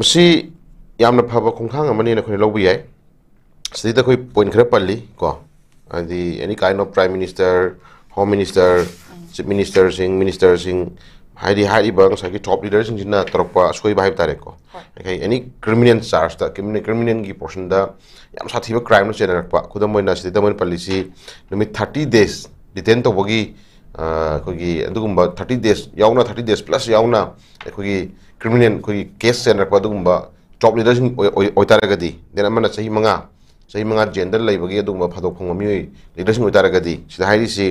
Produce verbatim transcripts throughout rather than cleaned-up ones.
ꯃꯁꯤ ꯌꯥꯝꯅ ꯐꯕ ꯈꯣꯡꯊꯥꯡ ꯑꯃꯅꯤꯅ ꯑꯩꯈꯣꯏꯅ ꯂꯧꯕ ꯌꯥꯏ꯫ ꯁꯤꯗꯩꯗ ꯑꯩꯈꯣꯏ ꯄꯣꯏꯟ ꯈꯔ ꯄꯜꯂꯤ ꯀꯣ, ꯍꯥꯏꯗꯤ any kind of prime minister, home minister, chief ministerꯁꯤꯡ, ministerꯁꯤꯡ, ꯍꯥꯏꯗꯤ ꯍꯥꯏꯔꯤꯕ ꯉꯁꯥꯏꯒꯤ ꯇꯣꯞ ꯂꯤꯗꯔꯁꯤꯡꯁꯤꯅ ꯇꯧꯔꯛꯄ ꯑꯁꯣꯏꯕ ꯍꯥꯏꯕ ꯇꯥꯔꯦꯀꯣ꯫ ꯍꯣꯏ꯫ ꯑꯩꯈꯣꯏ any criminal chargeꯇ, criminal criminalꯒꯤ portionꯗ ꯌꯥꯝ ꯁꯥꯊꯤꯕ crimeꯅ ꯆꯦꯟꯅꯔꯛꯄ, ꯈꯨꯗꯝ ꯑꯣꯏꯅ ꯁꯤꯗꯩꯗ ꯃꯣꯏꯅ ꯄꯜꯂꯤꯁꯤ ꯅꯨꯃꯤꯠ thirty days detain ꯇꯧꯕꯒꯤ, ꯑ, ꯑꯩꯈꯣꯏꯒꯤ ꯑꯗꯨꯒꯨꯝꯕ thirty days ꯌꯥꯎꯅ, thirty days plus ꯌꯥꯎꯅ ꯑꯩꯈꯣꯏꯒꯤ criminal, ꯑꯩꯈꯣꯏꯒꯤ case ꯆꯦꯟꯅꯔꯛꯄ ꯑꯗꯨꯒꯨꯝꯕ ꯇꯣꯞ ꯂꯤꯗꯔꯁꯤꯡ ꯑꯣꯏ-, ꯑꯣꯏ-, ꯑꯣꯏꯇꯥꯔꯒꯗꯤ, then ꯑꯃꯅ ꯆꯍꯤ ꯃꯉꯥ, ꯆꯍꯤ ꯃꯉꯥ ꯖꯦꯜꯗ ꯂꯩꯕꯒꯤ ꯑꯗꯨꯒꯨꯝꯕ ꯐꯥꯗꯣꯛ ꯐꯪꯕ ꯃꯤꯑꯣꯏ ꯂꯤꯗꯔꯁꯤꯡ ꯑꯣꯏꯇꯥꯔꯒꯗꯤ, ꯁꯤꯗ ꯍꯥꯏꯔꯤꯁꯤ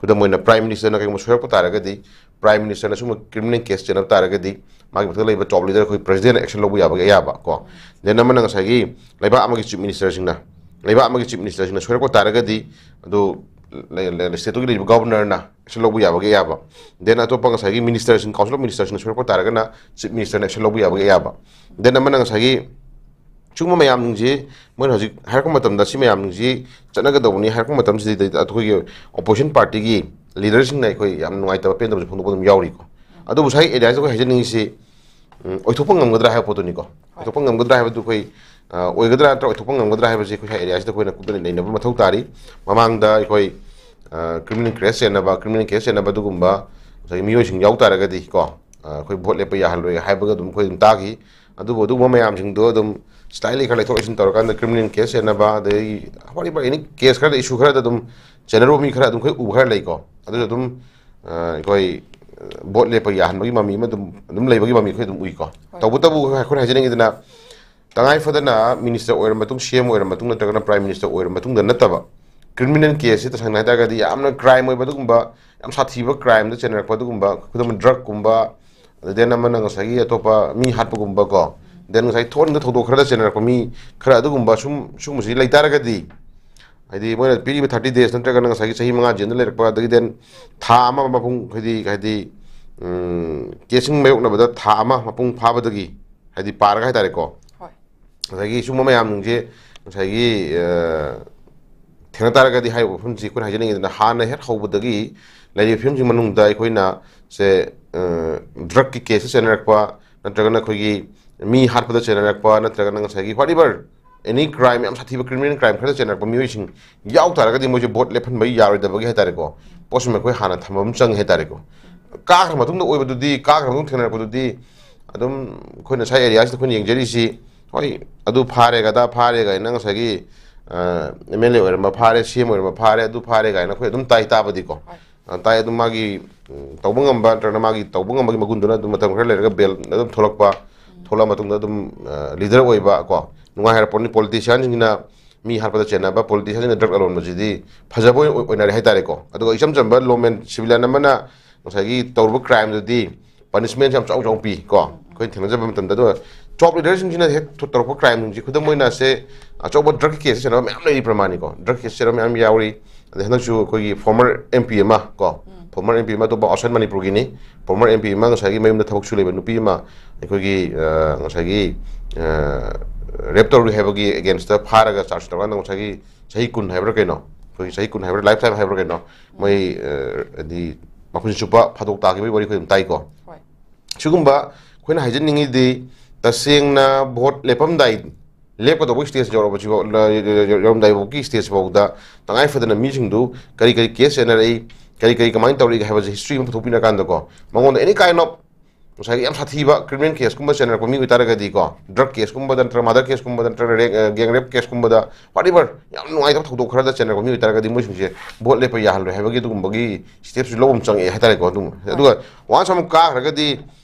ꯈꯨꯗꯝ ꯑꯣꯏꯅ ꯄ꯭ꯔꯥꯏꯝ ꯃꯤꯅꯤꯁꯇꯔꯅ ꯀꯩꯒꯨꯝꯕ ꯁꯣꯏꯔꯛꯄ ꯇꯥꯔꯒꯗꯤ, ꯄ꯭ꯔꯥꯏꯝ ꯃꯤꯅꯤꯁꯇꯔꯅ ꯁꯨꯝꯕ ꯀ꯭ꯔꯤꯃꯤꯅꯦꯜ ꯀꯦꯁ ꯆꯦꯟꯅꯕ ꯇꯥꯔꯒꯗꯤ, ꯃꯥꯒꯤ ꯃꯊꯛꯇ ꯂꯩꯕ ꯇꯣꯞ ꯂꯤꯗꯔ ꯑꯩꯈꯣꯏ ꯄ꯭ꯔꯦꯁꯤꯗꯦꯟ ꯑꯦꯛꯁꯟ ꯂꯧꯕ ꯌꯥꯕꯒꯤ ꯑꯌꯥꯕ ꯀꯣ꯫ Then ꯑꯃꯅ ꯉꯁꯥꯏꯒꯤ ꯂꯩꯕꯥꯛ ꯑꯃꯒꯤ ꯆꯤꯐ ꯃꯤꯅꯤꯁꯇꯔꯁꯤꯡꯅ, ꯂꯩꯕꯥꯛ ꯑꯃꯒꯤ ꯆꯤꯐ ꯃꯤꯅꯤꯁꯇꯔꯁꯤꯡꯅ ꯁꯣꯏꯔꯛꯄ ꯇꯥꯔꯒꯗꯤ, ꯑꯗꯨ ꯂꯩ-, ꯂꯩ-, ꯁ꯭ꯇꯦꯠꯇꯨꯒꯤ ꯂꯩꯔꯤꯕ ꯒꯣꯕꯔꯅꯔꯅ ꯑꯦꯛꯁꯟ ꯂꯧꯕ ꯌꯥꯕꯒꯤ ꯑꯌꯥꯕ꯫ Then ꯑꯇꯣꯞꯄ ꯉꯁꯥꯏꯒꯤ ꯃꯤꯅꯤꯁꯇꯔꯁꯤꯡ, ꯀꯥꯎꯟꯁꯤꯜ ꯑꯣꯐ ꯃꯤꯅꯤꯁꯇꯔꯁꯤꯡꯅ ꯁꯣꯏꯔꯛꯄ ꯇꯥꯔꯒꯅ ꯆꯤꯐ ꯃꯤꯅꯤꯁꯇꯔꯅ ꯑꯦꯛꯁꯟ ꯂꯧꯕ ꯌꯥꯕꯒꯤ ꯑꯌꯥꯕ꯫ Then ꯑꯃꯅ ꯉꯁꯥꯏꯒꯤ ꯁꯤꯒꯨꯝꯕ ꯃꯌꯥꯝꯁꯤꯡꯁꯤ ꯃꯣꯏꯅ ꯍꯧꯖꯤꯛ ꯍꯥꯏꯔꯛꯄ ꯃꯇꯝꯗ ꯁꯤ ꯃꯌꯥꯝꯁꯤꯡꯁꯤ ꯆꯠꯅꯒꯗꯧꯕꯅꯤ ꯍꯥꯏꯔꯛꯄ ꯃꯇꯝꯁꯤꯗ ꯑꯩꯈꯣꯏꯒꯤ ꯑꯣꯄꯣꯖꯤꯁꯟ ꯄꯥꯔꯇꯤꯒꯤ ꯂꯤꯗꯔꯁꯤꯡꯅ ꯑꯩꯈꯣꯏ ꯌꯥꯝ ꯅꯨꯡꯉꯥꯏꯇꯕ ꯄꯦꯟꯗꯕꯁꯨ ꯐꯣꯡꯗꯣꯛꯄ ꯑꯗꯨꯝ ꯌꯥꯎꯔꯤꯀꯣ꯫ ꯑꯗꯨꯕꯨ ꯉꯁꯥꯏ ꯑꯦꯔꯤꯌꯥꯁꯤꯗ ꯑꯩꯈꯣꯏ ꯍꯥꯏꯖꯅꯤꯡꯉꯤꯁꯤ, ꯎꯝ, ꯑꯣꯏꯊꯣꯛꯄ ꯉꯝꯒꯗ꯭ꯔꯥ ꯍꯥꯏꯕ ꯄꯣꯠꯇꯨꯅꯤꯀꯣ꯫ ꯑꯣꯏꯊꯣꯛꯄ ꯉꯝꯒꯗ꯭ꯔꯥ ꯍꯥꯏꯕꯗꯨ ꯑꯩꯈꯣꯏ, ꯑ, ꯑꯣꯏꯒꯗ꯭ꯔꯥ ꯅꯠꯇ꯭ꯔꯒ ꯑꯣꯏꯊꯣꯛꯄ ꯉꯝꯒꯗ꯭ꯔꯥ ꯍꯥꯏꯕꯁꯤ ꯑꯩꯈꯣꯏ ꯉꯁꯥꯏ ꯑꯦꯔꯤꯌꯥꯁꯤꯗ ꯑꯩꯈꯣꯏꯅ ꯀꯨꯞꯅ ꯅꯩꯅꯕ ꯃꯊꯧ ꯇꯥꯔꯤ꯫ ꯃꯃꯥꯡꯗ ꯑꯩꯈꯣꯏ, ꯑ, ꯀ꯭ꯔꯤꯃꯤꯅꯦꯜ ꯀꯦꯁ ꯆꯦꯟꯅꯕ, ꯀ꯭ꯔꯤꯃꯤꯅꯦꯜ ꯀꯦꯁ ꯆꯦꯟꯅꯕ ꯑꯗꯨꯒꯨꯝꯕ ꯉꯁꯥꯏꯒꯤ ꯃꯤꯑꯣꯏꯁꯤꯡ ꯌꯥꯎ ꯇꯥꯔꯒꯗꯤ ꯀꯣ, ꯑ, ꯑꯩꯈꯣꯏ ꯚꯣꯠ ꯂꯦꯞꯄ ꯌꯥꯍꯜꯂꯣꯏ ꯍꯥꯏꯕꯒ ꯑꯗꯨꯝ ꯑꯩꯈꯣꯏ ꯑꯗꯨꯝ ꯇꯥꯈꯤ꯫ ꯑꯗꯨꯕꯨ ꯑꯗꯨꯒꯨꯝꯕ ꯃꯌꯥꯝꯁꯤꯡꯗꯣ ꯑꯗꯨꯝ ꯁ꯭ꯂꯥꯏꯠꯂꯤ ꯈꯔ ꯂꯩꯊꯣꯛ ꯂꯩꯁꯤꯟ ꯇꯧꯔꯀꯥꯟꯗ ꯀ꯭ꯔꯤꯃꯤꯅꯦꯜ ꯀꯦꯁ ꯆꯦꯟꯅꯕ, ꯑꯗꯩ ꯋꯥꯔꯤꯕ ꯑꯦꯅꯤ ꯀꯦꯁ ꯈꯔꯗ, ꯏꯁꯨ ꯈꯔꯗ ꯑꯗꯨꯝ ꯆꯦꯟꯅꯔꯨꯕ ꯃꯤ ꯈꯔ ꯑꯗꯨꯝ ꯑꯩꯈꯣꯏ ꯎꯕ ꯈꯔ ꯂꯩꯀꯣ꯫ ꯑꯗꯨꯁꯨ ꯑꯗꯨꯝ, ꯑ, ꯑꯩꯈꯣꯏ, ꯑ, ꯚꯣꯠ ꯂꯦꯞꯄ ꯌꯥꯍꯟꯕꯒꯤ ꯃꯃꯤ ꯑꯃ ꯑꯗꯨꯝ, ꯑꯗꯨꯝ ꯂꯩꯕꯒꯤ ꯃꯃꯤ ꯑꯩꯈꯣꯏ ꯑꯗꯨꯝ ꯎꯏꯀꯣ꯫ ꯍꯣꯏ꯫ ꯇꯧꯕꯇꯕꯨ ꯑꯩꯈꯣꯏꯅ ꯍꯥꯏꯖꯅꯤꯡꯉꯤꯗꯅ, ꯇꯉꯥꯏ ꯐꯗꯅ ꯃꯤꯅꯤꯁꯇꯔ ꯑꯣꯏꯔ ꯃꯇꯨꯡ, ꯁꯤ ꯑꯦꯝ ꯑꯣꯏꯔ ꯃꯇꯨꯡ ꯅꯠꯇ꯭ꯔꯒꯅ ꯄ꯭ꯔꯥꯏꯝ ꯃꯤꯅꯤꯁꯇꯔ ꯑꯣꯏꯔ ꯃꯇꯨꯡꯗ ꯅꯠꯇꯕ, ꯀ꯭ꯔꯤꯃꯤꯅꯦꯜ ꯀꯦꯁꯁꯤ ꯇꯁꯦꯡꯅ ꯍꯥꯏꯇꯥꯔꯒꯗꯤ ꯌꯥꯝꯅ ꯀ꯭ꯔꯥꯏꯝ ꯑꯣꯏꯕ ꯑꯗꯨꯒꯨꯝꯕ, ꯌꯥꯝ ꯁꯥꯊꯤꯕ ꯀ꯭ꯔꯥꯏꯝꯗ ꯆꯦꯟꯅꯔꯛꯄ ꯑꯗꯨꯒꯨꯝꯕ, ꯈꯨꯗꯝ ꯑꯣꯏꯅ ꯗ꯭ꯔꯒꯀꯨꯝꯕ, ꯑꯗꯩ then ꯑꯃꯅ ꯉꯁꯥꯏꯒꯤ ꯑꯇꯣꯞꯄ ꯃꯤ ꯍꯥꯠꯄꯒꯨꯝꯕ ꯀꯣ, then ꯉꯁꯥꯏ ꯊꯣꯛꯍꯟꯕ ꯊꯧꯗꯣꯛ ꯈꯔꯗ ꯆꯦꯟꯅꯔꯛꯄ ꯃꯤ ꯈꯔ ꯑꯗꯨꯒꯨꯝꯕ ꯁꯨꯝ, ꯁꯤꯒꯨꯝꯕꯁꯤ ꯂꯩ ꯇꯥꯔꯒꯗꯤ, ꯍꯥꯏꯗꯤ ꯃꯣꯏꯅ ꯄꯤꯔꯤꯕ thirty days ꯅꯠꯇ꯭ꯔꯒꯅ ꯉꯁꯥꯏꯒꯤ ꯆꯍꯤ ꯃꯉꯥ ꯖꯦꯜꯗ ꯂꯩꯔꯛꯄ, ꯑꯗꯒꯤ then ꯊꯥ ꯑꯃ ꯃꯄꯨꯡ, ꯍꯥꯏꯗꯤ, ꯍꯥꯏꯗꯤ, ꯎꯝ, ꯀꯦꯁꯁꯤꯡ ꯃꯥꯌꯣꯛꯅꯕꯗ ꯊꯥ ꯑꯃ ꯃꯄꯨꯡ ꯐꯥꯕꯗꯒꯤ, ꯍꯥꯏꯗꯤ ꯄꯥꯔꯒ ꯍꯥꯏꯇꯥꯔꯦꯀꯣ, ꯍꯣꯏ꯫ ꯉꯁꯥꯏꯒꯤ ꯁꯤꯒꯨꯝꯕ ꯃꯌꯥꯝꯁꯦ ꯉꯁꯥꯏꯒꯤ, ꯑ, ꯊꯦꯡꯅ ꯇꯥꯔꯒꯗꯤ ꯍꯥꯏꯔꯤꯕ ꯋꯥꯐꯝꯁꯤ ꯑꯩꯈꯣꯏꯅ ꯍꯥꯏꯖꯅꯤꯡꯉꯤꯗꯅ, ꯍꯥꯟꯅ ꯍꯦꯛ ꯍꯧꯕꯗꯒꯤ ꯂꯩꯔꯤꯕ ꯐꯤꯕꯝꯁꯤꯒꯤ ꯃꯅꯨꯡꯗ ꯑꯩꯈꯣꯏꯅ ꯁꯦ, ꯑ, ꯗ꯭ꯔꯒꯀꯤ ꯀꯦꯁꯇ ꯆꯦꯟꯅꯔꯛꯄ, ꯅꯠꯇ꯭ꯔꯒꯅ ꯑꯩꯈꯣꯏꯒꯤ ꯃꯤ ꯍꯥꯠꯄꯗ ꯆꯦꯟꯅꯔꯛꯄ, ꯅꯠꯇ꯭ꯔꯒꯅ ꯉꯁꯥꯏꯒꯤ whatever, any crime, ꯌꯥꯝ ꯁꯥꯊꯤꯕ criminal crime ꯈꯔꯗ ꯆꯦꯟꯅꯔꯛꯄ ꯃꯤꯑꯣꯏꯁꯤꯡ ꯌꯥꯎ ꯇꯥꯔꯒꯗꯤ ꯃꯣꯏꯁꯦ ꯚꯣꯠ ꯂꯦꯞꯍꯟꯕ ꯌꯥꯔꯣꯏꯗꯕꯒꯤ ꯍꯥꯏꯇꯥꯔꯦꯀꯣ, ꯄꯣꯠꯁꯤꯃ ꯑꯩꯈꯣꯏ ꯍꯥꯟꯅ ꯊꯝꯕ ꯑꯃ ꯆꯪꯉꯦ ꯍꯥꯏꯇꯥꯔꯦꯀꯣ꯫ ꯀꯥꯈ꯭ꯔ ꯃꯇꯨꯡꯗ ꯑꯣꯏꯕꯗꯨꯗꯤ, ꯀꯥꯈ꯭ꯔ ꯃꯇꯨꯡ ꯊꯦꯡꯅꯔꯛꯄꯗꯨꯗꯤ ꯑꯗꯨꯝ ꯑꯩꯈꯣꯏꯅ ꯁ꯭ꯋꯥꯏ ꯑꯦꯔꯤꯌꯥꯁꯤꯗ ꯑꯩꯈꯣꯏꯅ ꯌꯦꯡꯖꯔꯤꯁꯤ, ꯍꯣꯏ, ꯑꯗꯨ ꯐꯥꯔꯦ, ꯑꯗꯥ ꯐꯥꯔꯦ ꯀꯥꯏꯅ ꯉꯁꯥꯏꯒꯤ ꯑꯦꯝ ꯑꯦꯜ ꯑꯦ ꯑꯣꯏꯔꯝꯕ ꯐꯥꯔꯦ, ꯁꯤ ꯑꯦꯝ ꯑꯣꯏꯔꯝꯕ ꯐꯥꯔꯦ, ꯑꯗꯨ ꯐꯥꯔꯦ ꯀꯥꯏꯅ ꯑꯩꯈꯣꯏ ꯑꯗꯨꯝ ꯇꯥꯏ ꯇꯥꯕꯗꯤꯀꯣ꯫ ꯑ, ꯇꯥꯏ ꯑꯗꯨꯝ ꯃꯥꯒꯤ ꯎꯝ, ꯇꯧꯕ ꯉꯝꯕ ꯅꯠꯇ꯭ꯔꯒꯅ ꯃꯥꯒꯤ ꯇꯧꯕ ꯉꯝꯕꯒꯤ ꯃꯒꯨꯟꯗꯨꯅ ꯑꯗꯨꯝ ꯃꯇꯝ ꯈꯔ ꯂꯩꯔꯒ ꯕꯦꯜ ꯑꯗꯨꯝ ꯊꯣꯛꯂꯛꯄ, ꯊꯣꯛꯂꯛꯑ ꯃꯇꯨꯡꯗ ꯑꯗꯨꯝ ꯂꯤꯗꯔ ꯑꯣꯏꯕ ꯀꯣ, ꯅꯨꯡꯉꯥꯏ ꯍꯥꯏꯔ ꯄꯣꯠꯅꯤ꯫ ꯄꯣꯂꯤꯇꯤꯁꯤꯌꯥꯟꯁꯤꯡꯁꯤꯅ ꯃꯤ ꯍꯥꯠꯄꯗ ꯆꯦꯟꯅꯕ, ꯄꯣꯂꯤꯇꯤꯁꯤꯌꯥꯟꯁꯤꯡꯅ ꯗ꯭ꯔꯒ ꯂꯂꯣꯟꯕꯁꯤꯗꯤ ꯐꯖꯕ ꯑꯣꯏ- ꯑꯣꯏꯅꯔꯦ ꯍꯥꯏꯇꯥꯔꯦꯀꯣ꯫ ꯑꯗꯨꯒ ꯏꯆꯝ ꯆꯝꯕ ꯂꯣꯃꯦꯟ ꯁꯤꯚꯤꯂꯤꯌꯟ ꯑꯃꯅ ꯉꯁꯥꯏꯒꯤ ꯇꯧꯔꯨꯕ ꯀ꯭ꯔꯥꯏꯝꯗꯨꯗꯤ ꯄꯅꯤꯁꯃꯦꯟꯁꯦ ꯌꯥꯝ ꯆꯥꯎ ꯆꯥꯎ ꯄꯤ ꯀꯣ, ꯑꯩꯈꯣꯏꯅ ꯊꯦꯡꯅꯖꯕ ꯃꯇꯝꯗ꯫ ꯑꯗꯨꯒ ꯇꯣꯞ ꯂꯤꯗꯔꯁꯤꯡꯁꯤꯅ ꯍꯦꯛ ꯊꯨ- ꯇꯧꯔꯛꯄ ꯀ꯭ꯔꯥꯏꯝꯁꯤꯡꯁꯤ, ꯈꯨꯗꯝ ꯑꯣꯏꯅ ꯁꯦ, ꯑꯆꯧꯕ ꯗ꯭ꯔꯒ ꯀꯦꯁ ꯆꯦꯟꯅꯕ ꯃꯌꯥꯝ ꯂꯩꯔꯤ ꯄ꯭ꯔꯃꯥꯅꯤꯀꯣ, ꯗ꯭ꯔꯒ ꯀꯦꯁ ꯆꯦꯟꯅꯕ ꯃꯌꯥꯝ ꯌꯥꯎꯔꯤ꯫ ꯑꯗꯩ ꯍꯟꯗꯛꯁꯨ ꯑꯩꯈꯣꯏꯒꯤ ꯐꯣꯔꯃꯔ ꯑꯦꯝ ꯄꯤ ꯑꯃ ꯀꯣ, ꯐꯣꯔꯃꯔ ꯑꯦꯝ ꯄꯤ ꯑꯃ ꯑꯇꯣꯞꯄ ꯑꯥꯎꯠꯁꯥꯏꯠ ꯃꯅꯤꯄꯨꯔꯒꯤꯅꯤ, ꯐꯣꯔꯃꯔ ꯑꯦꯝ ꯄꯤ ꯑꯃ ꯉꯁꯥꯏꯒꯤ ꯃꯌꯨꯝꯗ ꯊꯕꯛ ꯁꯨ ꯂꯩꯕ ꯅꯨꯄꯤ ꯑꯃ ꯑꯩꯈꯣꯏꯒꯤ ꯑ, ꯉꯁꯥꯏꯒꯤ ꯔꯦꯞ ꯇꯧꯔꯨꯏ ꯍꯥꯏꯕꯒꯤ ꯑꯦꯒꯦꯟꯁꯇ ꯐꯥꯔꯒ ꯆꯥꯔꯖ ꯇꯧꯔꯀꯥꯟꯗ ꯉꯁꯥꯏꯒꯤ ꯆꯍꯤ ꯀꯨꯟ ꯍꯥꯏꯕ꯭ꯔꯥ ꯀꯩꯅꯣ, ꯑꯩꯈꯣꯏꯒꯤ ꯆꯍꯤ ꯀꯨꯟ ꯍꯥꯏꯕ꯭ꯔꯥ, ꯂꯥꯏꯐ ꯇꯥꯏꯝ ꯍꯥꯏꯕ꯭ꯔꯥ ꯀꯩꯅꯣ, ꯃꯣꯏ ꯑ, ꯍꯥꯏꯗꯤ ꯃꯄꯨꯟꯁꯤ ꯆꯨꯞꯄ ꯐꯥꯗꯣꯛ ꯇꯥꯈꯤꯕꯒꯤ ꯋꯥꯔꯤ ꯑꯩꯈꯣꯏ ꯑꯗꯨꯝ ꯇꯥꯏꯀꯣ꯫ ꯍꯣꯏ꯫ ꯁꯤꯒꯨꯝꯕ ꯑꯩꯈꯣꯏꯅ ꯍꯥꯏꯖꯅꯤꯡꯉꯤꯗꯤ, ꯇꯁꯦꯡꯅ ꯚꯣꯠ ꯂꯦꯞꯄꯝꯗꯥꯏ, ꯂꯦꯞꯀꯗꯧꯕꯒꯤ ꯁ꯭ꯇꯦꯖ ꯌꯧꯔꯛꯄꯁꯤꯐꯥꯎ, ꯌꯧꯔꯝꯗꯥꯏꯐꯥꯎꯒꯤ ꯁ꯭ꯇꯦꯖ ꯐꯥꯎꯗ ꯇꯉꯥꯏ ꯐꯗꯅ ꯃꯤꯁꯤꯡꯗꯨ ꯀꯔꯤ ꯀꯔꯤ ꯀꯦꯁ ꯆꯦꯟꯅꯔꯛꯏ, ꯀꯔꯤ ꯀꯔꯤ ꯀꯃꯥꯏꯅ ꯇꯧꯔꯛꯏ ꯍꯥꯏꯕꯁꯦ ꯍꯤꯁꯇ꯭ꯔꯤ ꯑꯃ ꯄꯨꯊꯣꯛꯄꯤꯔꯀꯥꯟꯗꯀꯣ, ꯃꯉꯣꯟꯗ any kind of ꯉꯁꯥꯏꯒꯤ ꯌꯥꯝ ꯁꯥꯊꯤꯕ ꯀ꯭ꯔꯤꯃꯤꯅꯦꯜ ꯀꯦꯁꯀꯨꯝꯕ ꯆꯦꯟꯅꯔꯛꯄ ꯃꯤ ꯑꯣꯏꯇꯥꯔꯒꯗꯤꯀꯣ, ꯗ꯭ꯔꯒ ꯀꯦꯁꯀꯨꯝꯕꯗ ꯅꯠꯇ꯭ꯔꯒ ꯃꯥꯗꯔ ꯀꯦꯁꯀꯨꯝꯕꯗ ꯅꯠꯇ꯭ꯔꯒ ꯔꯦꯡ ꯒꯦꯡ ꯔꯦꯞ ꯀꯦꯁꯀꯨꯝꯕꯗ, whatever, ꯌꯥꯝ ꯅꯨꯡꯉꯥꯏꯇꯕ ꯊꯧꯗꯣꯛ ꯈꯔꯗ ꯆꯦꯟꯅꯔꯛꯄ ꯃꯤ ꯑꯣꯏꯇꯥꯔꯒꯗꯤ ꯃꯣꯏꯁꯤꯡꯁꯦ ꯚꯣꯠ ꯂꯦꯞꯄ ꯌꯥꯍꯜꯂꯣꯏ ꯍꯥꯏꯕꯒꯤ ꯑꯗꯨꯒꯨꯝꯕꯒꯤ ꯁ꯭ꯇꯦꯞꯁꯨ ꯂꯧꯕ ꯑꯃ ꯆꯪꯉꯛꯑꯦ ꯍꯥꯏꯇꯥꯔꯦꯀꯣ꯫ ꯑꯗꯨꯝ ꯑꯗꯨꯒ ꯋꯥꯟꯁ ꯑꯃꯨꯛ ꯀꯥꯈ꯭ꯔꯒꯗꯤ,